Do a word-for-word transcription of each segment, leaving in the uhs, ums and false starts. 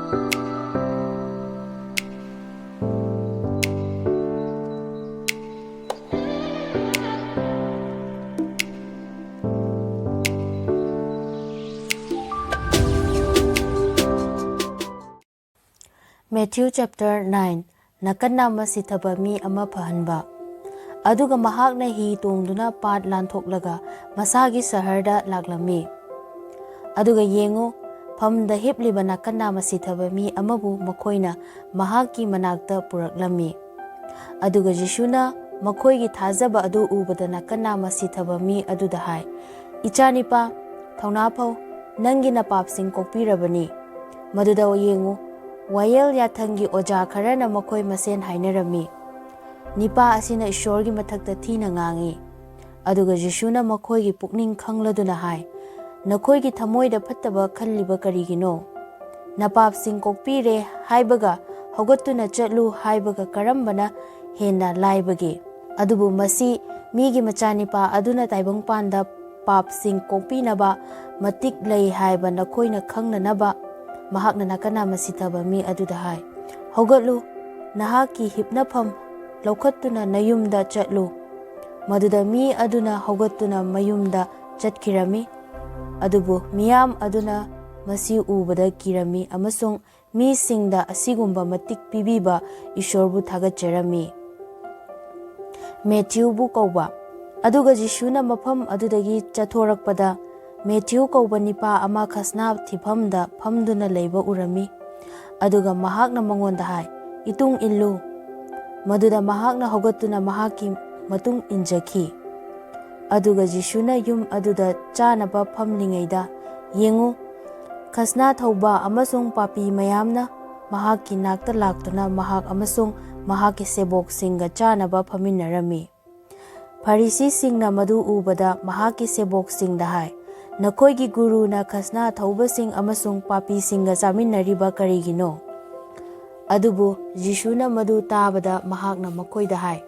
Matthew chapter nine. ꯅꯥꯀꯟ ꯅꯥꯝꯃ ꯁꯤꯊꯕ ꯃꯤ ꯑꯃ ꯐꯍꯟꯕ꯫ ꯑꯗꯨꯒ ꯃꯍꯥꯛꯅ ꯍꯤ ꯇꯣꯡꯗꯨꯅ ꯄꯥꯠ ꯂꯥꯟꯊꯣꯛꯂꯒ ꯃꯁꯥꯒꯤ ꯁꯍꯔꯗ ꯂꯥꯛꯂꯝꯃꯤ꯫ ꯑꯗꯨꯒ ꯌꯦꯡꯉꯨ, ꯐꯝꯗ ꯍꯤꯞꯂꯤꯕ ꯅꯥꯀꯟ ꯅꯥꯝꯃ ꯁꯤꯊꯕ ꯃꯤ ꯑꯃꯕꯨ ꯃꯈꯣꯏꯅ ꯃꯍꯥꯛꯀꯤ ꯃꯅꯥꯛꯇ ꯄꯨꯔꯛꯂꯝꯃꯤ꯫ ꯑꯗꯨꯒ ꯖꯤꯁꯨꯅ ꯃꯈꯣꯏꯒꯤ ꯊꯥꯖꯕ ꯑꯗꯨ ꯎꯕꯗ ꯅꯥꯀꯟ ꯅꯥꯝꯃ ꯁꯤꯊꯕ ꯃꯤ ꯑꯗꯨꯗ ꯍꯥꯏ, "ꯏꯆꯥꯅꯤꯄꯥ, ꯊꯧꯅꯥ ꯐꯧ, ꯅꯪꯒꯤ ꯅꯄꯥꯞꯁꯤꯡ ꯀꯣꯛꯄꯤꯔꯕꯅꯤ"꯫ ꯃꯗꯨꯗ ꯌꯦꯡꯉꯨ, ꯋꯥꯌꯦꯜ ꯌꯥꯊꯪꯒꯤ ꯑꯣꯖꯥ ꯈꯔꯅ ꯃꯈꯣꯏ ꯃꯁꯦꯟ ꯍꯥꯏꯅꯔꯝꯃꯤ, "ꯅꯤꯄꯥ ꯑꯁꯤꯅ ꯏꯁꯣꯔꯒꯤ ꯃꯊꯛꯇ ꯊꯤꯅ ꯉꯥꯡꯏ"꯫ ꯑꯗꯨꯒ ꯖꯤꯁꯨꯅ ꯃꯈꯣꯏꯒꯤ ꯄꯨꯛꯅꯤꯡ ꯈꯪꯂꯗꯨꯅ ꯍꯥꯏ, "ꯅꯈꯣꯏꯒꯤ ꯊꯃꯣꯏꯗ ꯐꯠꯇꯕ ꯈꯜꯂꯤꯕ ꯀꯔꯤꯒꯤꯅꯣ? ꯅꯄꯥꯞꯁꯤꯡ ꯀꯣꯛꯄꯤꯔꯦ ꯍꯥꯏꯕꯒ ꯍꯧꯒꯠꯇꯨꯅ ꯆꯠꯂꯨ ꯍꯥꯏꯕꯒ ꯀꯔꯝꯕꯅ ꯍꯦꯟꯅ ꯂꯥꯏꯕꯒꯦ? ꯑꯗꯨꯕꯨ ꯃꯁꯤ ꯃꯤꯒꯤ ꯃꯆꯥꯅꯤꯄꯥ ꯑꯗꯨꯅ ꯇꯥꯏꯕꯪꯄꯥꯟꯗ ꯄꯥꯞꯁꯤꯡ ꯀꯣꯛꯄꯤꯅꯕ ꯃꯇꯤꯛ ꯂꯩ ꯍꯥꯏꯕ ꯅꯈꯣꯏꯅ ꯈꯪꯅꯅꯕ"꯫ ꯃꯍꯥꯛꯅ ꯅꯥꯀꯟ ꯅꯥꯝꯃ ꯁꯤꯊꯕ ꯃꯤ ꯑꯗꯨꯗ ꯍꯥꯏ, "ꯍꯧꯒꯠꯂꯨ, ꯅꯍꯥꯛꯀꯤ ꯍꯤꯞꯅꯐꯝ ꯂꯧꯈꯠꯇꯨꯅ ꯅꯌꯨꯝꯗ ꯆꯠꯂꯨ"꯫ ꯃꯗꯨꯗ ꯃꯤ ꯑꯗꯨꯅ ꯍꯧꯒꯠꯇꯨꯅ ꯃꯌꯨꯝꯗ ꯆꯠꯈꯤꯔꯝꯃꯤ꯫ ꯑꯗꯨꯕꯨ ꯃꯤꯌꯥꯝ ꯑꯗꯨꯅ ꯃꯁꯤ ꯎꯕꯗ ꯀꯤꯔꯝꯃꯤ ꯑꯃꯁꯨꯡ ꯃꯤꯁꯤꯡꯗ ꯑꯁꯤꯒꯨꯝꯕ ꯃꯇꯤꯛ ꯄꯤꯕꯤꯕ ꯏꯁꯣꯔꯕꯨ ꯊꯥꯒꯠꯆꯔꯝꯃꯤ꯫ ꯃꯦꯊ꯭ꯌꯨꯕꯨ ꯀꯧꯕ꯫ ꯑꯗꯨꯒ ꯖꯤꯁꯨꯅ ꯃꯐꯝ ꯑꯗꯨꯗꯒꯤ ꯆꯠꯊꯣꯔꯛꯄꯗ, ꯃꯦꯊ꯭ꯌꯨ ꯀꯧꯕ ꯅꯤꯄꯥ ꯑꯃ ꯈꯁꯅꯥ ꯊꯤꯐꯝꯗ ꯐꯝꯗꯨꯅ ꯂꯩꯕ ꯎꯔꯝꯃꯤ꯫ ꯑꯗꯨꯒ ꯃꯍꯥꯛꯅ ꯃꯉꯣꯟꯗ ꯍꯥꯏ, "ꯏꯇꯨꯡ ꯏꯜꯂꯨ"꯫ ꯃꯗꯨꯗ ꯃꯍꯥꯛꯅ ꯍꯧꯒꯠꯇꯨꯅ ꯃꯍꯥꯛꯀꯤ ꯃꯇꯨꯡ ꯏꯟꯖꯈꯤ꯫ ꯑꯗꯨꯒ ꯖꯤꯁꯨꯅ ꯌꯨꯝ ꯑꯗꯨꯗ ꯆꯥꯅꯕ ꯐꯝꯂꯤꯉꯩꯗ, ꯌꯦꯡꯉꯨ, ꯈꯁꯅꯥ ꯊꯧꯕ ꯑꯃꯁꯨꯡ ꯄꯥꯄꯤ ꯃꯌꯥꯝꯅ ꯃꯍꯥꯛꯀꯤ ꯅꯥꯛꯇ ꯂꯥꯛꯇꯨꯅ ꯃꯍꯥꯛ ꯑꯃꯁꯨꯡ ꯃꯍꯥꯛꯀꯤ ꯁꯦꯕꯣꯛꯁꯤꯡꯒ ꯆꯥꯅꯕ ꯐꯝꯃꯤꯟꯅꯔꯝꯃꯤ꯫ ꯐꯔꯤꯁꯤꯁꯤꯡꯅ ꯃꯗꯨ ꯎꯕꯗ ꯃꯍꯥꯛꯀꯤ ꯁꯦꯕꯣꯛꯁꯤꯡꯗ ꯍꯥꯏ, "ꯅꯈꯣꯏꯒꯤ ꯒꯨꯔꯨꯅ ꯈꯁꯅꯥ ꯊꯧꯕꯁꯤꯡ ꯑꯃꯁꯨꯡ ꯄꯥꯄꯤꯁꯤꯡꯒ ꯆꯥꯃꯤꯟꯅꯔꯤꯕ ꯀꯔꯤꯒꯤꯅꯣ?" ꯑꯗꯨꯕꯨ ꯖꯤꯁꯨꯅ ꯃꯗꯨ ꯇꯥꯕꯗ ꯃꯍꯥꯛꯅ ꯃꯈꯣꯏꯗ ꯍꯥꯏ,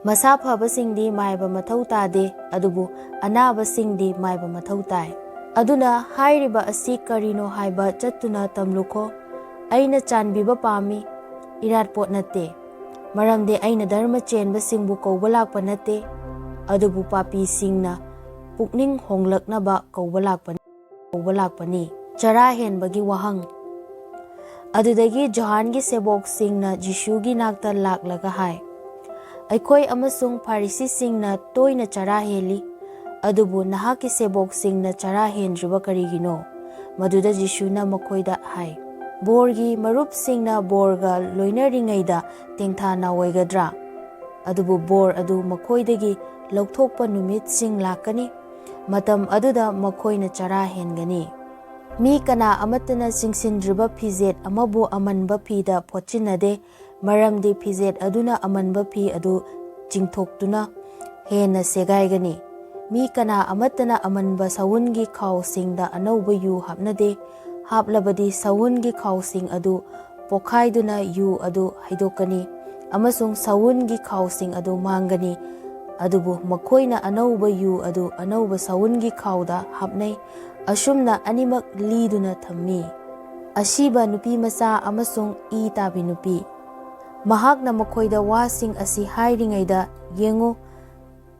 "ꯃꯁꯥ ꯐꯕꯁꯤꯡꯗꯤ ꯃꯥꯏꯕ ꯃꯊꯧ ꯇꯥꯗꯦ, ꯑꯗꯨꯕꯨ ꯑꯅꯥꯕꯁꯤꯡꯗꯤ ꯃꯥꯏꯕ ꯃꯊꯧ ꯇꯥꯏ"꯫ ꯑꯗꯨꯅ ꯍꯥꯏꯔꯤꯕ ꯑꯁꯤ ꯀꯔꯤꯅꯣ ꯍꯥꯏꯕ ꯆꯠꯇꯨꯅ ꯇꯝꯂꯨꯈꯣ꯫ ꯑꯩꯅ ꯆꯥꯟꯕꯤꯕ ꯄꯥꯝꯃꯤ, ꯏꯔꯥꯠꯄꯣꯠ ꯅꯠꯇꯦ꯫ ꯃꯔꯝꯗꯤ ꯑꯩꯅ ꯙꯔꯃ ꯆꯦꯟꯕꯁꯤꯡꯕꯨ ꯀꯧꯕ ꯂꯥꯛꯄ ꯅꯠꯇꯦ, ꯑꯗꯨꯕꯨ ꯄꯥꯄꯤꯁꯤꯡꯅ ꯄꯨꯛꯅꯤꯡ ꯍꯣꯡꯂꯛꯅꯕ ꯀꯧꯕ ꯂꯥꯛꯄꯅꯤ, ꯀꯧꯕ ꯂꯥꯛꯄꯅꯤ꯫ ꯆꯔꯥ ꯍꯦꯟꯕꯒꯤ ꯋꯥꯍꯪ꯫ ꯑꯗꯨꯗꯒꯤ ꯖꯣꯍꯥꯟꯒꯤ ꯁꯦꯕꯣꯛꯁꯤꯡꯅ ꯖꯤꯁꯨꯒꯤ ꯅꯥꯛꯇ ꯂꯥꯛꯂꯒ ꯍꯥꯏ, "ꯑꯩꯈꯣꯏ ꯑꯃꯁꯨꯡ ꯐꯥꯔꯤꯁꯤꯁꯤꯡꯅ ꯇꯣꯏꯅ ꯆꯔꯥ ꯍꯦꯜꯂꯤ, ꯑꯗꯨꯕꯨ ꯅꯍꯥꯛꯀꯤ ꯁꯦꯕꯣꯛꯁꯤꯡꯅ ꯆꯔꯥ ꯍꯦꯟꯗ꯭ꯔꯤꯕ ꯀꯔꯤꯒꯤꯅꯣ?" ꯃꯗꯨꯗ ꯖꯤꯁꯨꯅ ꯃꯈꯣꯏꯗ ꯍꯥꯏ, "ꯕꯣꯔꯒꯤ ꯃꯔꯨꯞꯁꯤꯡꯅ ꯕꯣꯔꯒ ꯂꯣꯏꯅꯔꯤꯉꯩꯗ ꯇꯦꯡꯊꯥ ꯅꯥꯑꯣꯏꯒꯗ꯭ꯔꯥ? ꯑꯗꯨꯕꯨ ꯕꯣꯔ ꯑꯗꯨ ꯃꯈꯣꯏꯗꯒꯤ ꯂꯧꯊꯣꯛꯄ ꯅꯨꯃꯤꯠꯁꯤꯡ ꯂꯥꯛꯀꯅꯤ, ꯃꯇꯝ ꯑꯗꯨꯗ ꯃꯈꯣꯏꯅ ꯆꯔꯥ ꯍꯦꯟꯒꯅꯤ꯫ ꯃꯤ ꯀꯅꯥ ꯑꯃꯠꯇꯅ ꯆꯤꯡꯁꯤꯟꯗ꯭ꯔꯤꯕ ꯐꯤꯖꯦꯠ ꯑꯃꯕꯨ ꯑꯃꯟꯕ ꯐꯤꯗ ꯐꯣꯠꯆꯤꯟꯅꯗꯦ, ꯃꯔꯝꯗꯤ ꯐꯤꯖꯦꯠ ꯑꯗꯨꯅ ꯑꯃꯟꯕ ꯐꯤ ꯑꯗꯨ ꯆꯤꯡꯊꯣꯛꯇꯨꯅ ꯍꯦꯟꯅ ꯁꯦꯒꯥꯏꯒꯅꯤ꯫ ꯃꯤ ꯀꯅꯥ ꯑꯃꯠꯇꯅ ꯑꯃꯟꯕ ꯁꯎꯟꯒꯤ ꯈꯥꯎꯁꯤꯡꯗ ꯑꯅꯧꯕ ꯌꯨ ꯍꯥꯞꯅꯗꯦ, ꯍꯥꯞꯂꯕꯗꯤ ꯁꯎꯟꯒꯤ ꯈꯥꯎꯁꯤꯡ ꯑꯗꯨ ꯄꯣꯈꯥꯏꯗꯨꯅ ꯌꯨ ꯑꯗꯨ ꯍꯩꯗꯣꯛꯀꯅꯤ, ꯑꯃꯁꯨꯡ ꯁꯎꯟꯒꯤ ꯈꯥꯎꯁꯤꯡ ꯑꯗꯨ ꯃꯥꯡꯒꯅꯤ꯫ ꯑꯗꯨꯕꯨ ꯃꯈꯣꯏꯅ ꯑꯅꯧꯕ ꯌꯨ ꯑꯗꯨ ꯑꯅꯧꯕ ꯁꯎꯟꯒꯤ ꯈꯥꯎꯗ ꯍꯥꯞꯅꯩ, ꯑꯁꯨꯝꯅ ꯑꯅꯤꯃꯛ ꯂꯤꯗꯨꯅ ꯊꯝꯃꯤ꯫ ꯑꯁꯤꯕ ꯅꯨꯄꯤ ꯃꯆꯥ ꯑꯃꯁꯨꯡ ꯏ ꯇꯥꯕꯤ ꯅꯨꯄꯤ꯫" ꯃꯍꯥꯛꯅ ꯃꯈꯣꯏꯗ ꯋꯥꯁꯤꯡ ꯑꯁꯤ ꯍꯥꯏꯔꯤꯉꯩꯗ, ꯌꯦꯡꯉꯨ,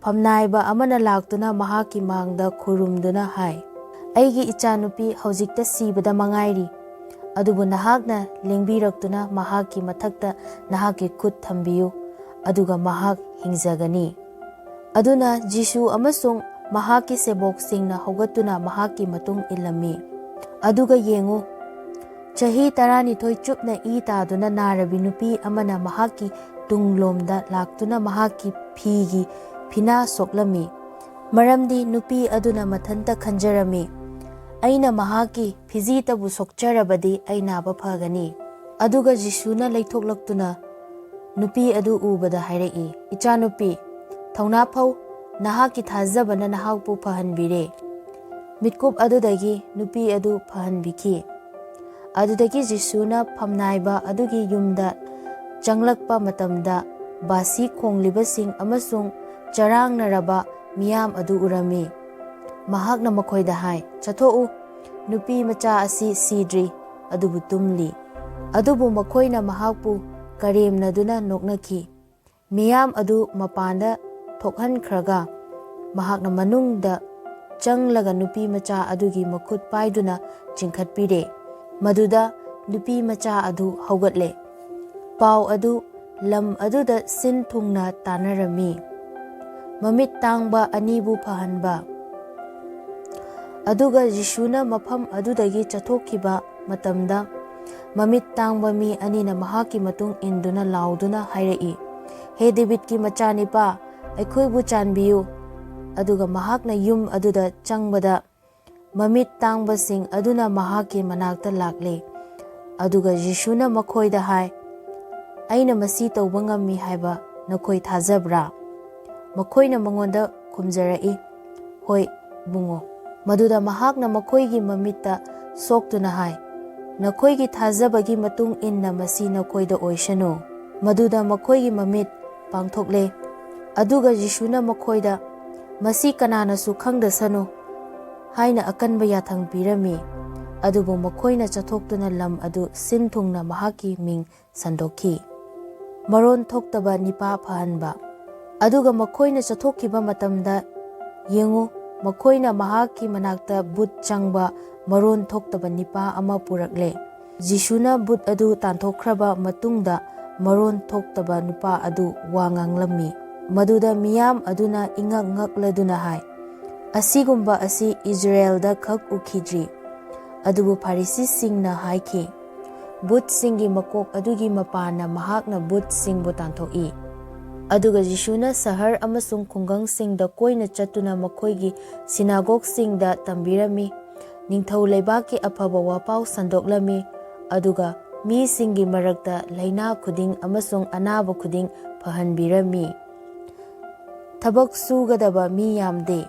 ꯐꯝꯅꯥꯏꯕ ꯑꯃꯅ ꯂꯥꯛꯇꯨꯅ ꯃꯍꯥꯛꯀꯤ ꯃꯥꯡꯗ ꯈꯨꯔꯨꯝꯗꯨꯅ ꯍꯥꯏ, "ꯑꯩꯒꯤ ꯏꯆꯥꯅꯨꯄꯤ ꯍꯧꯖꯤꯛꯇ ꯁꯤꯕꯗ ꯃꯉꯥꯏꯔꯤ, ꯑꯗꯨꯕꯨ ꯅꯍꯥꯛꯅ ꯂꯦꯡꯕꯤꯔꯛꯇꯨꯅ ꯃꯍꯥꯛꯀꯤ ꯃꯊꯛꯇ ꯅꯍꯥꯛꯀꯤ ꯈꯨꯠ ꯊꯝꯕꯤꯌꯨ, ꯑꯗꯨꯒ ꯃꯍꯥꯛ ꯍꯤꯡꯖꯒꯅꯤ꯫" ꯑꯗꯨꯅ ꯖꯤꯁꯨ ꯑꯃꯁꯨꯡ ꯃꯍꯥꯛꯀꯤ ꯁꯦꯕꯣꯛꯁꯤꯡꯅ ꯍꯧꯒꯠꯇꯨꯅ ꯃꯍꯥꯛꯀꯤ ꯃꯇꯨꯡ ꯏꯜꯂꯝꯃꯤ꯫ ꯑꯗꯨꯒ ꯌꯦꯡꯉꯨ, ꯆꯍꯤ ꯇꯔꯥꯅꯤꯊꯣꯏ ꯆꯨꯞꯅ ꯏ ꯇꯥꯗꯨꯅ ꯅꯥꯔꯕꯤ ꯅꯨꯄꯤ ꯑꯃꯅ ꯃꯍꯥꯛꯀꯤ ꯇꯨꯡꯂꯣꯝꯗ ꯂꯥꯛꯇꯨꯅ ꯃꯍꯥꯛꯀꯤ ꯐꯤꯒꯤ ꯐꯤꯅꯥ ꯁꯣꯛꯂꯝꯃꯤ꯫ ꯃꯔꯝꯗꯤ ꯅꯨꯄꯤ ꯑꯗꯨꯅ ꯃꯊꯟꯇ ꯈꯟꯖꯔꯝꯃꯤ, "ꯑꯩꯅ ꯃꯍꯥꯛꯀꯤ ꯐꯤꯖꯤꯇꯕꯨ ꯁꯣꯛꯆꯔꯕꯗꯤ ꯑꯩ ꯅꯥꯕ ꯐꯒꯅꯤ꯫" ꯑꯗꯨꯒ ꯖꯤꯁꯨꯅ ꯂꯩꯊꯣꯛꯂꯛꯇꯨꯅ ꯅꯨꯄꯤ ꯑꯗꯨ ꯎꯕꯗ ꯍꯥꯏꯔꯛꯏ, "ꯏꯆꯥꯅꯨꯄꯤ, ꯊꯧꯅꯥ ꯐꯧ, ꯅꯍꯥꯛꯀꯤ ꯊꯥꯖꯕꯅ ꯅꯍꯥꯛꯄꯨ ꯐꯍꯟꯕꯤꯔꯦ꯫" ꯃꯤꯠꯀꯨꯞ ꯑꯗꯨꯗꯒꯤ ꯅꯨꯄꯤ ꯑꯗꯨ ꯐꯍꯟꯕꯤꯈꯤ꯫ ꯑꯗꯨꯗꯒꯤ ꯖꯤꯁꯨꯅ ꯐꯝꯅꯥꯏꯕ ꯑꯗꯨꯒꯤ ꯌꯨꯝꯗ ꯆꯪꯂꯛꯄ ꯃꯇꯝꯗ, ꯕꯥꯁꯤ ꯈꯣꯡꯂꯤꯕꯁꯤꯡ ꯑꯃꯁꯨꯡ ꯆꯔꯥꯡꯅꯔꯕ ꯃꯤꯌꯥꯝ ꯑꯗꯨ ꯎꯔꯝꯃꯤ꯫ ꯃꯍꯥꯛꯅ ꯃꯈꯣꯏꯗ ꯍꯥꯏ, "ꯆꯠꯊꯣꯛꯎ, ꯅꯨꯄꯤ ꯃꯆꯥ ꯑꯁꯤ ꯁꯤꯗ꯭ꯔꯤ, ꯑꯗꯨꯕꯨ ꯇꯨꯝꯂꯤ"꯫ ꯑꯗꯨꯕꯨ ꯃꯈꯣꯏꯅ ꯃꯍꯥꯛꯄꯨ ꯀꯔꯦꯝꯅꯗꯨꯅ ꯅꯣꯛꯅꯈꯤ꯫ ꯃꯤꯌꯥꯝ ꯑꯗꯨ ꯃꯄꯥꯟꯗ ꯊꯣꯛꯍꯟꯈ꯭ꯔꯒ, ꯃꯍꯥꯛꯅ ꯃꯅꯨꯡꯗ ꯆꯪꯂꯒ ꯅꯨꯄꯤ ꯃꯆꯥ ꯑꯗꯨꯒꯤ ꯃꯈꯨꯠ ꯄꯥꯏꯗꯨꯅ ꯆꯤꯡꯈꯠꯄꯤꯔꯦ꯫ ꯃꯗꯨꯗ ꯅꯨꯄꯤ ꯃꯆꯥ ꯑꯗꯨ ꯍꯧꯒꯠꯂꯦ꯫ ꯄꯥꯎ ꯑꯗꯨ ꯂꯝ ꯑꯗꯨꯗ ꯁꯤꯟ ꯊꯨꯡꯅ ꯇꯥꯟꯅꯔꯝꯃꯤ꯫ ꯃꯃꯤꯠ ꯇꯥꯡꯕ ꯑꯅꯤꯕꯨ ꯐꯍꯟꯕ꯫ ꯑꯗꯨꯒ ꯖꯤꯁꯨꯅ ꯃꯐꯝ ꯑꯗꯨꯗꯒꯤ ꯆꯠꯊꯣꯛꯈꯤꯕ ꯃꯇꯝꯗ, ꯃꯃꯤꯠ ꯇꯥꯡꯕ ꯃꯤ ꯑꯅꯤꯅ ꯃꯍꯥꯛꯀꯤ ꯃꯇꯨꯡ ꯏꯟꯗꯨꯅ ꯂꯥꯎꯗꯨꯅ ꯍꯥꯏꯔꯛꯏ, "ꯍꯦ ꯗꯦꯕꯤꯗꯀꯤ ꯃꯆꯥꯅꯤꯄꯥ, ꯑꯩꯈꯣꯏꯕꯨ ꯆꯥꯟꯕꯤꯌꯨ!" ꯑꯗꯨꯒ ꯃꯍꯥꯛꯅ ꯌꯨꯝ ꯑꯗꯨꯗ ꯆꯪꯕꯗ, ꯃꯃꯤꯠ ꯇꯥꯡꯕꯁꯤꯡ ꯑꯗꯨꯅ ꯃꯍꯥꯛꯀꯤ ꯃꯅꯥꯛꯇ ꯂꯥꯛꯂꯦ꯫ ꯑꯗꯨꯒ ꯖꯤꯁꯨꯅ ꯃꯈꯣꯏꯗ ꯍꯥꯏ, "ꯑꯩꯅ ꯃꯁꯤ ꯇꯧꯕ ꯉꯝꯃꯤ ꯍꯥꯏꯕ ꯅꯈꯣꯏ ꯊꯥꯖꯕ꯭ꯔꯥ?" ꯃꯈꯣꯏꯅ ꯃꯉꯣꯟꯗ ꯈꯨꯝꯖꯔꯛꯏ, "ꯍꯣꯏ, ꯏꯕꯨꯡꯉꯣ"꯫ ꯃꯗꯨꯗ ꯃꯍꯥꯛꯅ ꯃꯈꯣꯏꯒꯤ ꯃꯃꯤꯠꯇ ꯁꯣꯛꯇꯨꯅ ꯍꯥꯏ, "ꯅꯈꯣꯏꯒꯤ ꯊꯥꯖꯕꯒꯤ ꯃꯇꯨꯡ ꯏꯟꯅ ꯃꯁꯤ ꯅꯈꯣꯏꯗ ꯑꯣꯏꯁꯅꯨ"꯫ ꯃꯗꯨꯗ ꯃꯈꯣꯏꯒꯤ ꯃꯃꯤꯠ ꯄꯥꯡꯊꯣꯛꯂꯦ꯫ ꯑꯗꯨꯒ ꯖꯤꯁꯨꯅ ꯃꯈꯣꯏꯗ, "ꯃꯁꯤ ꯀꯅꯥꯅꯁꯨ ꯈꯪꯗꯁꯅꯨ" ꯍꯥꯏꯅ ꯑꯀꯟꯕ ꯌꯥꯊꯪ ꯄꯤꯔꯝꯃꯤ꯫ ꯑꯗꯨꯕꯨ ꯃꯈꯣꯏꯅ ꯆꯠꯊꯣꯛꯇꯨꯅ ꯂꯝ ꯑꯗꯨ ꯁꯤꯟ ꯊꯨꯡꯅ ꯃꯍꯥꯛꯀꯤ ꯃꯤꯡ ꯁꯟꯗꯣꯛꯈꯤ꯫ ꯃꯔꯣꯟ ꯊꯣꯛꯇꯕ ꯅꯤꯄꯥ ꯐꯍꯟꯕ꯫ ꯑꯗꯨꯒ ꯃꯈꯣꯏꯅ ꯆꯠꯊꯣꯛꯈꯤꯕ ꯃꯇꯝꯗ, ꯌꯦꯡꯉꯨ, ꯃꯈꯣꯏꯅ ꯃꯍꯥꯛꯀꯤ ꯃꯅꯥꯛꯇ ꯕꯨꯠ ꯆꯪꯕ ꯃꯔꯣꯟ ꯊꯣꯛꯇꯕ ꯅꯤꯄꯥ ꯑꯃ ꯄꯨꯔꯛꯂꯦ꯫ ꯖꯤꯁꯨꯅ ꯕꯨꯠ ꯑꯗꯨ ꯇꯥꯟꯊꯣꯛꯈ꯭ꯔꯕ ꯃꯇꯨꯡꯗ, ꯃꯔꯣꯟ ꯊꯣꯛꯇꯕ ꯅꯨꯄꯥ ꯑꯗꯨ ꯋꯥ ꯉꯥꯡꯂꯝꯃꯤ꯫ ꯃꯗꯨꯗ ꯃꯤꯌꯥꯝ ꯑꯗꯨꯅ ꯏꯉꯛ ꯉꯛꯂꯗꯨꯅ ꯍꯥꯏ, "ꯑꯁꯤꯒꯨꯝꯕ ꯑꯁꯤ ꯏꯖꯔꯦꯜꯗ ꯈꯛ ꯎꯈꯤꯗ꯭ꯔꯤ"꯫ ꯑꯗꯨꯕꯨ ꯐꯥꯔꯤꯁꯤꯁꯤꯡꯅ ꯍꯥꯏꯈꯤ, "ꯕꯨꯠꯁꯤꯡꯒꯤ ꯃꯀꯣꯛ ꯑꯗꯨꯒꯤ ꯃꯄꯥꯅ ꯃꯍꯥꯛꯅ ꯕꯨꯠꯁꯤꯡꯕꯨ ꯇꯥꯟꯊꯣꯛꯏ"꯫ ꯑꯗꯨꯒ ꯖꯤꯁꯨꯅ ꯁꯍꯔ ꯑꯃꯁꯨꯡ ꯈꯨꯡꯒꯪꯁꯤꯡꯗ ꯀꯣꯏꯅ ꯆꯠꯇꯨꯅ ꯃꯈꯣꯏꯒꯤ ꯁꯤꯅꯥꯒꯣꯒꯁꯤꯡꯗ ꯇꯝꯕꯤꯔꯝꯃꯤ, ꯅꯤꯡꯊꯧ ꯂꯩꯕꯥꯛꯀꯤ ꯑꯐꯕ ꯋꯥꯄꯥꯎ ꯁꯟꯗꯣꯛꯂꯝꯃꯤ, ꯑꯗꯨꯒ ꯃꯤꯁꯤꯡꯒꯤ ꯃꯔꯛꯇ ꯂꯥꯏꯅꯥ ꯈꯨꯗꯤꯡ ꯑꯃꯁꯨꯡ ꯑꯅꯥꯕ ꯈꯨꯗꯤꯡ ꯐꯍꯟꯕꯤꯔꯝꯃꯤ꯫ ꯊꯕꯛ ꯁꯨꯒꯗꯕ ꯃꯤ ꯌꯥꯝꯗꯦ꯫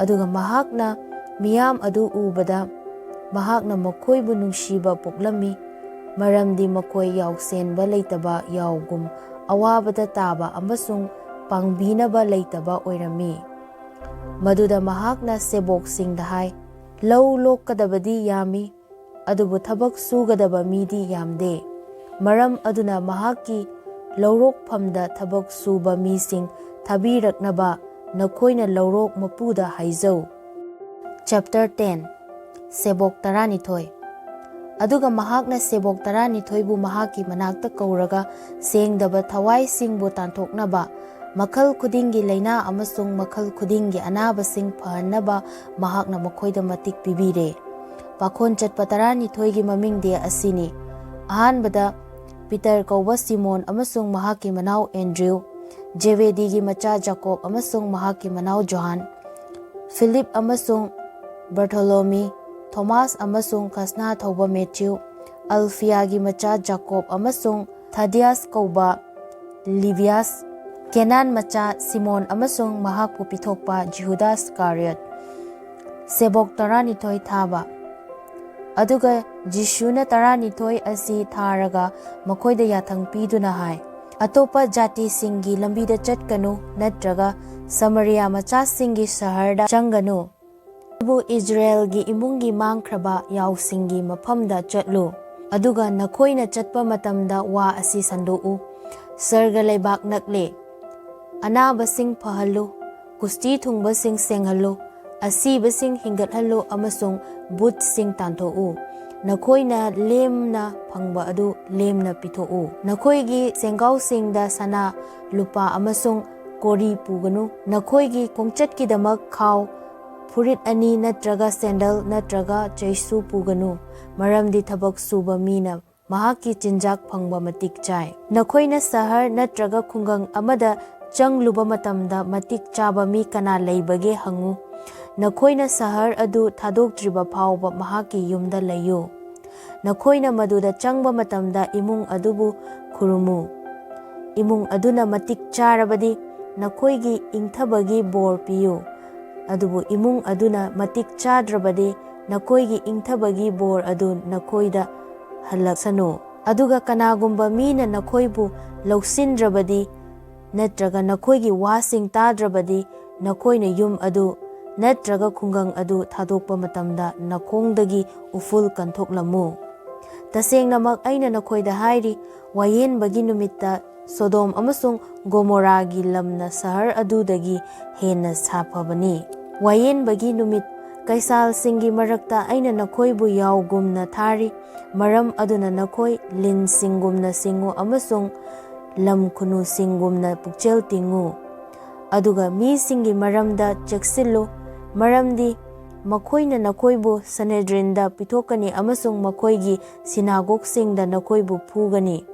ꯑꯗꯨꯒ ꯃꯍꯥꯛꯅ ꯃꯤꯌꯥꯝ ꯑꯗꯨ ꯎꯕꯗ, ꯃꯍꯥꯛꯅ ꯃꯈꯣꯏꯕꯨ ꯅꯨꯡꯁꯤꯕ ꯄꯣꯛꯂꯝꯃꯤ, ꯃꯔꯝꯗꯤ ꯃꯈꯣꯏ ꯌꯥꯎꯁꯦꯟꯕ ꯂꯩꯇꯕ ꯌꯥꯎꯒꯨꯝ, ꯑꯋꯥꯕꯗ ꯇꯥꯕ ꯑꯃꯁꯨꯡ ꯄꯥꯡꯕꯤꯅꯕ ꯂꯩꯇꯕ ꯑꯣꯏꯔꯝꯃꯤ꯫ ꯃꯗꯨꯗ ꯃꯍꯥꯛꯅ ꯁꯦꯕꯣꯛꯁꯤꯡꯗ ꯍꯥꯏ, "ꯂꯧ ꯂꯣꯛꯀꯗꯕꯗꯤ ꯌꯥꯝꯃꯤ, ꯑꯗꯨꯕꯨ ꯊꯕꯛ ꯁꯨꯒꯗꯕ ꯃꯤꯗꯤ ꯌꯥꯝꯗꯦ꯫ ꯃꯔꯝ ꯑꯗꯨꯅ ꯃꯍꯥꯛꯀꯤ ꯂꯧꯔꯣꯛꯐꯝꯗ ꯊꯕꯛ ꯁꯨꯕ ꯃꯤꯁꯤꯡ ꯊꯥꯕꯤꯔꯛꯅꯕ ꯅꯈꯣꯏꯅ ꯂꯧꯔꯣꯛ ꯃꯄꯨꯗ ꯍꯥꯏꯖꯧ"꯫ Chapter ten. ꯁꯦꯕꯣꯛ ꯇꯔꯥꯅꯤꯊꯣꯏ꯫ ꯑꯗꯨꯒ ꯃꯍꯥꯛꯅ ꯁꯦꯕꯣꯛ ꯇꯔꯥꯅꯤꯊꯣꯏꯕꯨ ꯃꯍꯥꯛꯀꯤ ꯃꯅꯥꯛꯇ ꯀꯧꯔꯒ, ꯁꯦꯡꯗꯕ ꯊꯋꯥꯏꯁꯤꯡꯕꯨ ꯇꯥꯟꯊꯣꯛꯅꯕ, ꯃꯈꯜ ꯈꯨꯗꯤꯡꯒꯤ ꯂꯥꯏꯅꯥ ꯑꯃꯁꯨꯡ ꯃꯈꯜ ꯈꯨꯗꯤꯡꯒꯤ ꯑꯅꯥꯕꯁꯤꯡ ꯐꯍꯟꯅꯕ ꯃꯍꯥꯛꯅ ꯃꯈꯣꯏꯗ ꯃꯇꯤꯛ ꯄꯤꯕꯤꯔꯦ꯫ ꯄꯥꯈꯣꯟ ꯆꯠꯄ ꯇꯔꯥꯅꯤꯊꯣꯏꯒꯤ ꯃꯃꯤꯡꯗꯤ ꯑꯁꯤꯅꯤ: ꯑꯍꯥꯟꯕꯗ, ꯄꯤꯇꯔ ꯀꯧꯕ ꯁꯤꯃꯣꯟ ꯑꯃꯁꯨꯡ ꯃꯍꯥꯛꯀꯤ ꯃꯅꯥꯎ ꯑꯦꯟꯗ꯭ꯔꯤꯌꯨ, ꯖꯦꯕꯦꯗꯤꯒꯤ ꯃꯆꯥ ꯖꯥꯀꯣꯕ ꯑꯃꯁꯨꯡ ꯃꯍꯥꯛꯀꯤ ꯃꯅꯥꯎ ꯖꯣꯍꯥꯟ, ꯐꯤꯂꯤꯞ ꯑꯃꯁꯨꯡ ꯕꯔꯊꯣꯂꯣꯃꯤ, ꯊꯣꯃꯥꯁ ꯑꯃꯁꯨꯡ ꯈꯁꯅꯥ ꯊꯧꯕ ꯃꯦꯊ꯭ꯌꯨ, ꯑꯜꯐꯤꯌꯥꯒꯤ ꯃꯆꯥ ꯖꯥꯀꯣꯕ ꯑꯃꯁꯨꯡ ꯊꯥꯗꯤꯌꯥꯁ ꯀꯧꯕ ꯂꯤꯕꯤꯌꯥꯁ, ꯀꯦꯅꯥꯟ ꯃꯆꯥ ꯁꯤꯃꯣꯟ ꯑꯃꯁꯨꯡ ꯃꯍꯥꯛꯄꯨ ꯄꯤꯊꯣꯛꯄ ꯖꯤꯍꯨꯗꯥ ꯏꯁꯀꯥꯔꯤꯌꯣꯠ꯫ ꯁꯦꯕꯣꯛ ꯇꯔꯥꯅꯤꯊꯣꯏ ꯊꯥꯕ꯫ ꯑꯗꯨꯒ ꯖꯤꯁꯨꯅ ꯇꯔꯥꯅꯤꯊꯣꯏ ꯑꯁꯤ ꯊꯥꯔꯒ ꯃꯈꯣꯏꯗ ꯌꯥꯊꯪ ꯄꯤꯗꯨꯅ ꯍꯥꯏ, "ꯑꯇꯣꯞꯄ ꯖꯥꯇꯤꯁꯤꯡꯒꯤ ꯂꯝꯕꯤꯗ ꯆꯠꯀꯅꯨ, ꯅꯠꯇ꯭ꯔꯒ ꯁꯃꯔꯤꯌꯥ ꯃꯆꯥꯁꯤꯡꯒꯤ ꯁꯍꯔꯗ ꯆꯪꯒꯅꯨ꯫ ꯑꯗꯨꯕꯨ ꯏꯖꯔꯦꯜꯒꯤ ꯏꯃꯨꯡꯒꯤ ꯃꯥꯡꯈ꯭ꯔꯕ ꯌꯥꯎꯁꯤꯡꯒꯤ ꯃꯐꯝꯗ ꯆꯠꯂꯨ꯫ ꯑꯗꯨꯒ ꯅꯈꯣꯏꯅ ꯆꯠꯄ ꯃꯇꯝꯗ ꯋꯥ ꯑꯁꯤ ꯁꯟꯗꯣꯛꯎ: ꯁꯔꯒ ꯂꯩꯕꯥꯛ ꯅꯛꯂꯦ꯫ ꯑꯅꯥꯕꯁꯤꯡ ꯐꯍꯜꯂꯨ, ꯀꯨꯁꯇꯤ ꯊꯨꯡꯕꯁꯤꯡ ꯁꯦꯡꯍꯜꯂꯨ, ꯑꯁꯤꯕꯁꯤꯡ ꯍꯤꯡꯒꯠꯍꯜꯂꯨ ꯑꯃꯁꯨꯡ ꯚꯨꯠꯁꯤꯡ ꯇꯥꯟꯊꯣꯛꯎ꯫ ꯅꯈꯣꯏꯅ ꯂꯦꯝꯅ ꯐꯪꯕ ꯑꯗꯨ ꯂꯦꯝꯅ ꯄꯤꯊꯣꯛꯎ꯫ ꯅꯈꯣꯏꯒꯤ ꯁꯦꯡꯒꯥꯎꯁꯤꯡꯗ ꯁꯅꯥ, ꯂꯨꯄꯥ ꯑꯃꯁꯨꯡ ꯀꯣꯔꯤ ꯄꯨꯒꯅꯨ꯫ ꯅꯈꯣꯏꯒꯤ ꯈꯣꯡꯆꯠꯀꯤꯗꯃꯛ ꯈꯥꯎ, ꯐꯨꯔꯤꯠ ꯑꯅꯤ ꯅꯠꯇ꯭ꯔꯒ ꯁꯦꯟꯗꯜ ꯅꯠꯇ꯭ꯔꯒ ꯆꯩꯁꯨ ꯄꯨꯒꯅꯨ, ꯃꯔꯝꯗꯤ ꯊꯕꯛ ꯁꯨꯕ ꯃꯤꯅ ꯃꯍꯥꯛꯀꯤ ꯆꯤꯟꯖꯥꯛ ꯐꯪꯕ ꯃꯇꯤꯛ ꯆꯥꯏ꯫ ꯅꯈꯣꯏꯅ ꯁꯍꯔ ꯅꯠꯇ꯭ꯔꯒ ꯈꯨꯡꯒꯪ ꯑꯃꯗ ꯆꯪꯂꯨꯕ ꯃꯇꯝꯗ ꯃꯇꯤꯛ ꯆꯥꯕ ꯃꯤ ꯀꯅꯥ ꯂꯩꯕꯒꯦ ꯍꯪꯉꯨ꯫ ꯅꯈꯣꯏꯅ ꯁꯍꯔ ꯑꯗꯨ ꯊꯥꯗꯣꯛꯇ꯭ꯔꯤꯕ ꯐꯥꯎꯕ ꯃꯍꯥꯛꯀꯤ ꯌꯨꯝꯗ ꯂꯩꯌꯨ꯫ ꯅꯈꯣꯏꯅ ꯃꯗꯨꯗ ꯆꯪꯕ ꯃꯇꯝꯗ ꯏꯃꯨꯡ ꯑꯗꯨꯕꯨ ꯈꯨꯔꯨꯝꯃꯨ꯫ ꯏꯃꯨꯡ ꯑꯗꯨꯅ ꯃꯇꯤꯛ ꯆꯥꯔꯕꯗꯤ ꯅꯈꯣꯏꯒꯤ ꯏꯪꯊꯕꯒꯤ ꯕꯣꯔ ꯄꯤꯌꯨ, ꯑꯗꯨꯕꯨ ꯏꯃꯨꯡ ꯑꯗꯨꯅ ꯃꯇꯤꯛ ꯆꯥꯗ꯭ꯔꯕꯗꯤ ꯅꯈꯣꯏꯒꯤ ꯏꯪꯊꯕꯒꯤ ꯕꯣꯔ ꯑꯗꯨ ꯅꯈꯣꯏꯗ ꯍꯜꯂꯛꯁꯅꯨ꯫ ꯑꯗꯨꯒ ꯀꯅꯥꯒꯨꯝꯕ ꯃꯤꯅ ꯅꯈꯣꯏꯕꯨ ꯂꯧꯁꯤꯟꯗ꯭ꯔꯕꯗꯤ ꯅꯠꯇ꯭ꯔꯒ ꯅꯈꯣꯏꯒꯤ ꯋꯥꯁꯤꯡ ꯇꯥꯗ꯭ꯔꯕꯗꯤ ꯅꯈꯣꯏꯅ ꯌꯨꯝ ꯑꯗꯨ ꯅꯠꯇ꯭ꯔꯒ ꯈꯨꯡꯒꯪ ꯑꯗꯨ ꯊꯥꯗꯣꯛꯄ ꯃꯇꯝꯗ ꯅꯈꯣꯡꯗꯒꯤ ꯎꯐꯨꯜ ꯀꯟꯊꯣꯛꯂꯝꯃꯨ꯫ ꯇꯁꯦꯡꯅꯃꯛ ꯑꯩꯅ ꯅꯈꯣꯏꯗ ꯍꯥꯏꯔꯤ, ꯋꯥꯌꯦꯟꯕꯒꯤ ꯅꯨꯃꯤꯠꯇ ꯁꯣꯗꯣꯝ ꯑꯃꯁꯨꯡ ꯒꯣꯃꯣꯔꯥꯒꯤ ꯂꯝꯅ ꯁꯍꯔ ꯑꯗꯨꯗꯒꯤ ꯍꯦꯟꯅ ꯁꯥꯐꯕꯅꯤ꯫ ꯋꯥꯌꯦꯟꯕꯒꯤ ꯅꯨꯃꯤꯠ꯫ ꯀꯩꯁꯥꯜꯁꯤꯡꯒꯤ ꯃꯔꯛꯇ ꯑꯩꯅ ꯅꯈꯣꯏꯕꯨ ꯌꯥꯎꯒꯨꯝꯅ ꯊꯥꯔꯤ, ꯃꯔꯝ ꯑꯗꯨꯅ ꯅꯈꯣꯏ ꯂꯤꯟꯁꯤꯡꯒꯨꯝꯅ ꯁꯤꯡꯉꯨ ꯑꯃꯁꯨꯡ ꯂꯝ ꯈꯨꯅꯨꯁꯤꯡꯒꯨꯝꯅ ꯄꯨꯛꯆꯦꯜ ꯇꯤꯡꯉꯨ꯫ ꯑꯗꯨꯒ ꯃꯤꯁꯤꯡꯒꯤ ꯃꯔꯝꯗ ꯆꯦꯛꯁꯤꯜꯂꯨ, ꯃꯔꯝꯗꯤ ꯃꯈꯣꯏꯅ ꯅꯈꯣꯏꯕꯨ ꯁꯅꯦꯗ꯭ꯔꯤꯟꯗ ꯄꯤꯊꯣꯛꯀꯅꯤ ꯑꯃꯁꯨꯡ ꯃꯈꯣꯏꯒꯤ ꯁꯤꯅꯥꯒꯣꯒꯁꯤꯡꯗ ꯅꯈꯣꯏꯕꯨ ꯐꯨꯒꯅꯤ꯫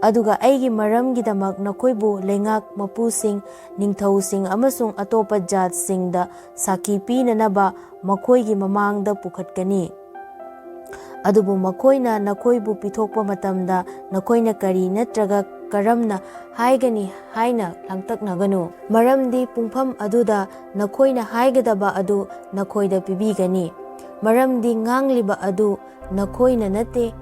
ꯑꯗꯨꯒ ꯑꯩꯒꯤ ꯃꯔꯝꯒꯤꯗꯃꯛ ꯅꯈꯣꯏꯕꯨ ꯂꯩꯉꯥꯛ ꯃꯄꯨꯁꯤꯡ, ꯅꯤꯡꯊꯧꯁꯤꯡ ꯑꯃꯁꯨꯡ ꯑꯇꯣꯞꯄ ꯖꯥꯠꯁꯤꯡꯗ ꯁꯥꯈꯤ ꯄꯤꯅꯅꯕ ꯃꯈꯣꯏꯒꯤ ꯃꯃꯥꯡꯗ ꯄꯨꯈꯠꯀꯅꯤ꯫ ꯑꯗꯨꯕꯨ ꯃꯈꯣꯏꯅ ꯅꯈꯣꯏꯕꯨ ꯄꯤꯊꯣꯛꯄ ꯃꯇꯝꯗ ꯅꯈꯣꯏꯅ ꯀꯔꯤ ꯅꯠꯇ꯭ꯔꯒ ꯀꯔꯝꯅ ꯍꯥꯏꯒꯅꯤ ꯍꯥꯏꯅ ꯂꯥꯡꯇꯛꯅꯒꯅꯨ, ꯃꯔꯝꯗꯤ ꯄꯨꯡꯐꯝ ꯑꯗꯨꯗ ꯅꯈꯣꯏꯅ ꯍꯥꯏꯒꯗꯕ ꯑꯗꯨ ꯅꯈꯣꯏꯗ ꯄꯤꯕꯤꯒꯅꯤ, ꯃꯔꯝꯗꯤ ꯉꯥꯡꯂꯤꯕ ꯑꯗꯨ ꯅꯈꯣꯏꯅ ꯅꯠꯇꯦ,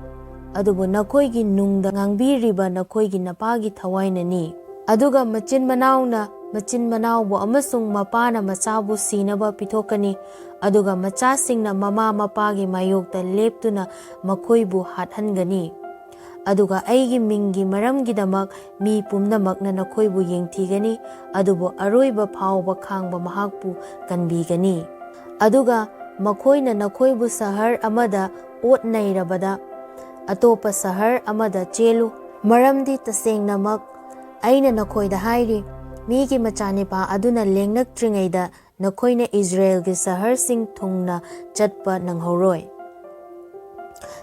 ꯑꯗꯨꯕꯨ ꯅꯈꯣꯏꯒꯤ ꯅꯨꯡꯗ ꯉꯥꯡꯕꯤꯔꯤꯕ ꯅꯈꯣꯏꯒꯤ ꯅꯄꯥꯒꯤ ꯊꯋꯥꯏꯅꯅꯤ꯫ ꯑꯗꯨꯒ ꯃꯆꯤꯟ ꯃꯅꯥꯎꯅ ꯃꯆꯤꯟ ꯃꯅꯥꯎꯕꯨ ꯑꯃꯁꯨꯡ ꯃꯄꯥꯅ ꯃꯆꯥꯕꯨ ꯁꯤꯅꯕ ꯄꯤꯊꯣꯛꯀꯅꯤ, ꯑꯗꯨꯒ ꯃꯆꯥꯁꯤꯡꯅ ꯃꯃꯥ ꯃꯄꯥꯒꯤ ꯃꯥꯌꯣꯛꯇ ꯂꯦꯞꯇꯨꯅ ꯃꯈꯣꯏꯕꯨ ꯍꯥꯠꯍꯟꯒꯅꯤ꯫ ꯑꯗꯨꯒ ꯑꯩꯒꯤ ꯃꯤꯡꯒꯤ ꯃꯔꯝꯒꯤꯗꯃꯛ ꯃꯤ ꯄꯨꯝꯅꯃꯛꯅ ꯅꯈꯣꯏꯕꯨ ꯌꯦꯡꯊꯤꯒꯅꯤ, ꯑꯗꯨꯕꯨ ꯑꯔꯣꯏꯕ ꯐꯥꯎꯕ ꯈꯥꯡꯕ ꯃꯍꯥꯛꯄꯨ ꯀꯟꯕꯤꯒꯅꯤ꯫ ꯑꯗꯨꯒ ꯃꯈꯣꯏꯅ ꯅꯈꯣꯏꯕꯨ ꯁꯍꯔ ꯑꯃꯗ ꯑꯣꯠ ꯅꯩꯔꯕꯗ, ꯑꯇꯣꯞꯄ ꯁꯍꯔ ꯑꯃꯗ ꯆꯦꯜꯂꯨ, ꯃꯔꯝꯗꯤ ꯇꯁꯦꯡꯅꯃꯛ ꯑꯩꯅ ꯅꯈꯣꯏꯗ ꯍꯥꯏꯔꯤ, ꯃꯤꯒꯤ ꯃꯆꯥꯅꯤꯄꯥ ꯑꯗꯨꯅ ꯂꯦꯡꯂꯛꯇ꯭ꯔꯤꯉꯩꯗ ꯅꯈꯣꯏꯅ ꯏꯖꯔꯦꯜꯒꯤ ꯁꯍꯔꯁꯤꯡ ꯊꯨꯡꯅ ꯆꯠꯄ ꯅꯪꯍꯧꯔꯣꯏ꯫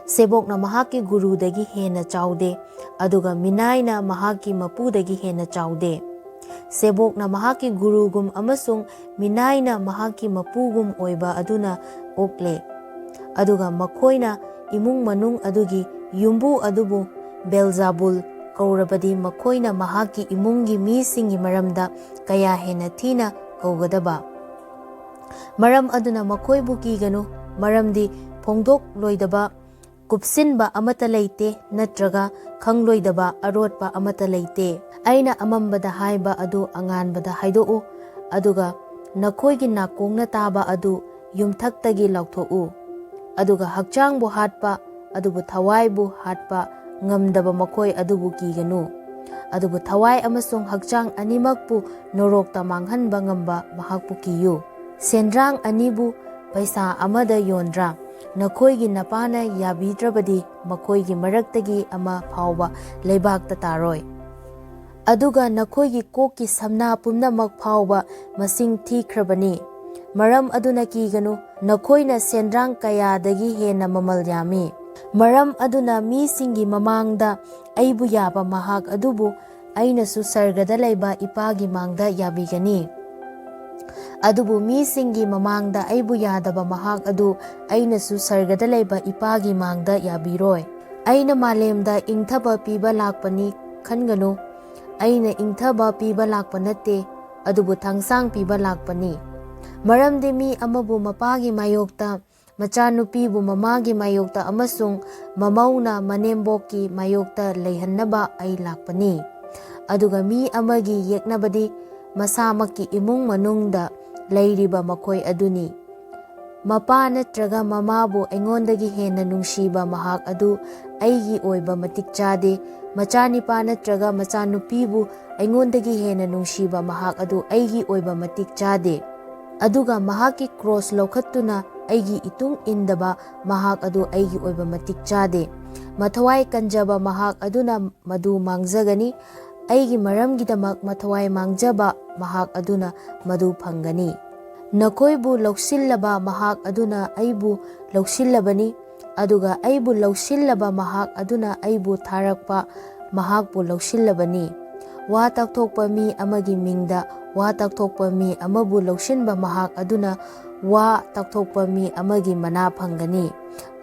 ꯁꯦꯕꯣꯛꯅ ꯃꯍꯥꯛꯀꯤ ꯒꯨꯔꯨꯗꯒꯤ ꯍꯦꯟꯅ ꯆꯥꯎꯗꯦ, ꯑꯗꯨꯒ ꯃꯤꯅꯥꯏꯅ ꯃꯍꯥꯛꯀꯤ ꯃꯄꯨꯗꯒꯤ ꯍꯦꯟꯅ ꯆꯥꯎꯗꯦ꯫ ꯁꯦꯕꯣꯛꯅ ꯃꯍꯥꯛꯀꯤ ꯒꯨꯔꯨꯒꯨꯝ ꯑꯃꯁꯨꯡ ꯃꯤꯅꯥꯏꯅ ꯃꯍꯥꯛꯀꯤ ꯃꯄꯨꯒꯨꯝ ꯑꯣꯏꯕ ꯑꯗꯨꯅ ꯑꯣꯛꯂꯦ꯫ ꯑꯗꯨꯒ ꯃꯈꯣꯏꯅ ꯏꯃꯨꯡ ꯃꯅꯨꯡ ꯑꯗꯨꯒꯤ ꯌꯨꯝꯕꯨ ꯑꯗꯨꯕꯨ ꯕꯦꯜꯖꯥꯕꯨꯜ ꯀꯧꯔꯕꯗꯤ, ꯃꯈꯣꯏꯅ ꯃꯍꯥꯛꯀꯤ ꯏꯃꯨꯡꯒꯤ ꯃꯤꯁꯤꯡꯒꯤ ꯃꯔꯝꯗ ꯀꯌꯥ ꯍꯦꯟꯅ ꯊꯤꯅ ꯀꯧꯒꯗꯕ? ꯃꯔꯝ ꯑꯗꯨꯅ ꯃꯈꯣꯏꯕꯨ ꯀꯤꯒꯅꯨ, ꯃꯔꯝꯗꯤ ꯐꯣꯡꯗꯣꯛꯂꯣꯏꯗꯕ ꯀꯨꯞꯁꯤꯟꯕ ꯑꯃꯠꯇ ꯂꯩꯇꯦ, ꯅꯠꯇ꯭ꯔꯒ ꯈꯪꯂꯣꯏꯗꯕ ꯑꯔꯣꯠꯄ ꯑꯃꯠꯇ ꯂꯩꯇꯦ꯫ ꯑꯩꯅ ꯑꯃꯝꯕꯗ ꯍꯥꯏꯕ ꯑꯗꯨ ꯑꯉꯥꯟꯕꯗ ꯍꯥꯏꯗꯣꯛꯎ, ꯑꯗꯨꯒ ꯅꯈꯣꯏꯒꯤ ꯅꯥꯀꯣꯡꯅ ꯇꯥꯕ ꯑꯗꯨ ꯌꯨꯝꯊꯛꯇꯒꯤ ꯂꯧꯊꯣꯛꯎ꯫ ꯑꯗꯨꯒ ꯍꯛꯆꯥꯡꯕꯨ ꯍꯥꯠꯄ, ꯑꯗꯨꯕꯨ ꯊꯋꯥꯏꯕꯨ ꯍꯥꯠꯄ ꯉꯝꯗꯕ ꯃꯈꯣꯏ ꯑꯗꯨꯕꯨ ꯀꯤꯒꯅꯨ꯫ ꯑꯗꯨꯕꯨ ꯊꯋꯥꯏ ꯑꯃꯁꯨꯡ ꯍꯛꯆꯥꯡ ꯑꯅꯤꯃꯛꯄꯨ ꯅꯣꯔꯣꯛꯇ ꯃꯥꯡꯍꯟꯕ ꯉꯝꯕ ꯃꯍꯥꯛꯄꯨ ꯀꯤꯌꯨ꯫ ꯁꯦꯟꯗ꯭ꯔꯥꯡ ꯑꯅꯤꯕꯨ ꯄꯩꯁꯥ ꯑꯃꯗ ꯌꯣꯟꯗ꯭ꯔꯥ? ꯅꯈꯣꯏꯒꯤ ꯅꯄꯥꯅ ꯌꯥꯕꯤꯗ꯭ꯔꯕꯗꯤ ꯃꯈꯣꯏꯒꯤ ꯃꯔꯛꯇꯒꯤ ꯑꯃ ꯐꯥꯎꯕ ꯂꯩꯕꯥꯛꯇ ꯇꯥꯔꯣꯏ꯫ ꯑꯗꯨꯒ ꯅꯈꯣꯏꯒꯤ ꯀꯣꯛꯀꯤ ꯁꯝꯅꯥ ꯄꯨꯝꯅꯃꯛ ꯐꯥꯎꯕ ꯃꯁꯤꯡ ꯊꯤꯈ꯭ꯔꯕꯅꯤ꯫ ꯃꯔꯝ ꯑꯗꯨꯅ ꯀꯤꯒꯅꯨ, ꯅꯈꯣꯏꯅ ꯁꯦꯟꯗ꯭ꯔꯥꯡ ꯀꯌꯥꯗꯒꯤ ꯍꯦꯟꯅ ꯃꯃꯜ ꯌꯥꯝꯃꯤ꯫ ꯃꯔꯝ ꯑꯗꯨꯅ ꯃꯤꯁꯤꯡꯒꯤ ꯃꯃꯥꯡꯗ ꯑꯩꯕꯨ ꯌꯥꯕ ꯃꯍꯥꯛ ꯑꯗꯨꯕꯨ ꯑꯩꯅꯁꯨ ꯁꯔꯒꯗ ꯂꯩꯕ ꯏꯄꯥꯒꯤ ꯃꯥꯡꯗ ꯌꯥꯕꯤꯒꯅꯤ꯫ ꯑꯗꯨꯕꯨ ꯃꯤꯁꯤꯡꯒꯤ ꯃꯃꯥꯡꯗ ꯑꯩꯕꯨ ꯌꯥꯗꯕ ꯃꯍꯥꯛ ꯑꯗꯨ ꯑꯩꯅꯁꯨ ꯁꯔꯒꯗ ꯂꯩꯕ ꯏꯄꯥꯒꯤ ꯃꯥꯡꯗ ꯌꯥꯕꯤꯔꯣꯏ꯫ ꯑꯩꯅ ꯃꯥꯂꯦꯝꯗ ꯏꯪꯊꯕ ꯄꯤꯕ ꯂꯥꯛꯄꯅꯤ ꯈꯟꯒꯅꯨ꯫ ꯑꯩꯅ ꯏꯪꯊꯕ ꯄꯤꯕ ꯂꯥꯛꯄ ꯅꯠꯇꯦ, ꯑꯗꯨꯕꯨ ꯊꯥꯡꯁꯥꯡ ꯄꯤꯕ ꯂꯥꯛꯄꯅꯤ꯫ ꯃꯔꯝꯗꯤ ꯃꯤ ꯑꯃꯕꯨ ꯃꯄꯥꯒꯤ ꯃꯥꯌꯣꯛꯇ, ꯃꯆꯥꯅꯨꯄꯤꯕꯨ ꯃꯃꯥꯒꯤ ꯃꯥꯌꯣꯛꯇ ꯑꯃꯁꯨꯡ ꯃꯃꯧꯅ ꯃꯅꯦꯝꯕꯣꯛꯀꯤ ꯃꯥꯌꯣꯛꯇ ꯂꯩꯍꯟꯅꯕ ꯑꯩ ꯂꯥꯛꯄꯅꯤ꯫ ꯑꯗꯨꯒ ꯃꯤ ꯑꯃꯒꯤ ꯌꯦꯛꯅꯕꯗꯤ ꯃꯁꯥꯃꯛꯀꯤ ꯏꯃꯨꯡ ꯃꯅꯨꯡꯗ ꯂꯩꯔꯤꯕ ꯃꯈꯣꯏ ꯑꯗꯨꯅꯤ꯫ ꯃꯄꯥ ꯅꯠꯇ꯭ꯔꯒ ꯃꯃꯥꯕꯨ ꯑꯩꯉꯣꯟꯗꯒꯤ ꯍꯦꯟꯅ ꯅꯨꯡꯁꯤꯕ ꯃꯍꯥꯛ ꯑꯗꯨ ꯑꯩꯒꯤ ꯑꯣꯏꯕ ꯃꯇꯤꯛ ꯆꯥꯗꯦ꯫ ꯃꯆꯥꯅꯤꯄꯥ ꯅꯠꯇ꯭ꯔꯒ ꯃꯆꯥꯅꯨꯄꯤꯕꯨ ꯑꯩꯉꯣꯟꯗꯒꯤ ꯍꯦꯟꯅ ꯅꯨꯡꯁꯤꯕ ꯃꯍꯥꯛ ꯑꯗꯨ ꯑꯩꯒꯤ ꯑꯣꯏꯕ ꯃꯇꯤꯛ ꯆꯥꯗꯦ꯫ ꯑꯗꯨꯒ ꯃꯍꯥꯛꯀꯤ ꯀ꯭ꯔꯣꯁ ꯂꯧꯈꯠꯇꯨꯅ ꯑꯩꯒꯤ ꯏꯇꯨꯡ ꯏꯟꯗꯕ ꯃꯍꯥꯛ ꯑꯗꯨ ꯑꯩꯒꯤ ꯑꯣꯏꯕ ꯃꯇꯤꯛ ꯆꯥꯗꯦ꯫ ꯃꯊꯋꯥꯏ ꯀꯟꯖꯕ ꯃꯍꯥꯛ ꯑꯗꯨꯅ ꯃꯗꯨ ꯃꯥꯡꯖꯒꯅꯤ꯫ ꯑꯩꯒꯤ ꯃꯔꯝꯒꯤꯗꯃꯛ ꯃꯊꯋꯥꯏ ꯃꯥꯡꯖꯕ ꯃꯍꯥꯛ ꯑꯗꯨꯅ ꯃꯗꯨ ꯐꯪꯒꯅꯤ꯫ ꯅꯈꯣꯏꯕꯨ ꯂꯧꯁꯤꯜꯂꯕ ꯃꯍꯥꯛ ꯑꯗꯨꯅ ꯑꯩꯕꯨ ꯂꯧꯁꯤꯜꯂꯕꯅꯤ, ꯑꯗꯨꯒ ꯑꯩꯕꯨ ꯂꯧꯁꯤꯜꯂꯕ ꯃꯍꯥꯛ ꯑꯗꯨꯅ ꯑꯩꯕꯨ ꯊꯥꯔꯛꯄ ꯃꯍꯥꯛꯄꯨ ꯂꯧꯁꯤꯜꯂꯕꯅꯤ꯫ ꯋꯥ ꯇꯛꯊꯣꯛꯄ ꯃꯤ ꯑꯃꯒꯤ ꯃꯤꯡꯗ ꯋꯥ ꯇꯛꯊꯣꯛꯄ ꯃꯤ ꯑꯃꯕꯨ ꯂꯧꯁꯤꯟꯕ ꯃꯍꯥꯛ ꯑꯗꯨꯅ ꯋꯥ ꯇꯛꯊꯣꯛꯄ ꯃꯤ ꯑꯃꯒꯤ ꯃꯅꯥ ꯐꯪꯒꯅꯤ꯫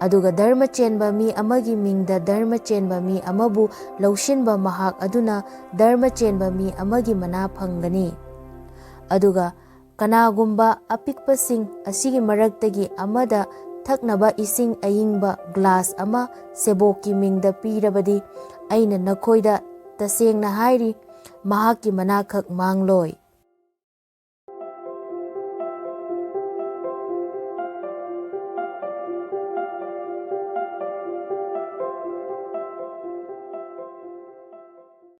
ꯑꯗꯨꯒ ꯙꯔꯃ ꯆꯦꯟꯕ ꯃꯤ ꯑꯃꯒꯤ ꯃꯤꯡꯗ ꯙꯔꯃ ꯆꯦꯟꯕ ꯃꯤ ꯑꯃꯕꯨ ꯂꯧꯁꯤꯟꯕ ꯃꯍꯥꯛ ꯑꯗꯨꯅ ꯙꯔꯃ ꯆꯦꯟꯕ ꯃꯤ ꯑꯃꯒꯤ ꯃꯅꯥ ꯐꯪꯒꯅꯤ꯫ ꯑꯗꯨꯒ ꯀꯅꯥꯒꯨꯝꯕ ꯑꯄꯤꯛꯄꯁꯤꯡ ꯑꯁꯤꯒꯤ ꯃꯔꯛꯇꯒꯤ ꯑꯃꯗ ꯊꯛꯅꯕ ꯏꯁꯤꯡ ꯑꯏꯪꯕ ꯒ꯭ꯂꯥꯁ ꯑꯃ ꯁꯦꯕꯣꯛꯀꯤ ꯃꯤꯡꯗ ꯄꯤꯔꯕꯗꯤ, ꯑꯩꯅ ꯅꯈꯣꯏꯗ ꯇꯁꯦꯡꯅ ꯍꯥꯏꯔꯤ, ꯃꯍꯥꯛꯀꯤ ꯃꯅꯥꯈꯛ ꯃꯥꯡꯂꯣꯏ꯫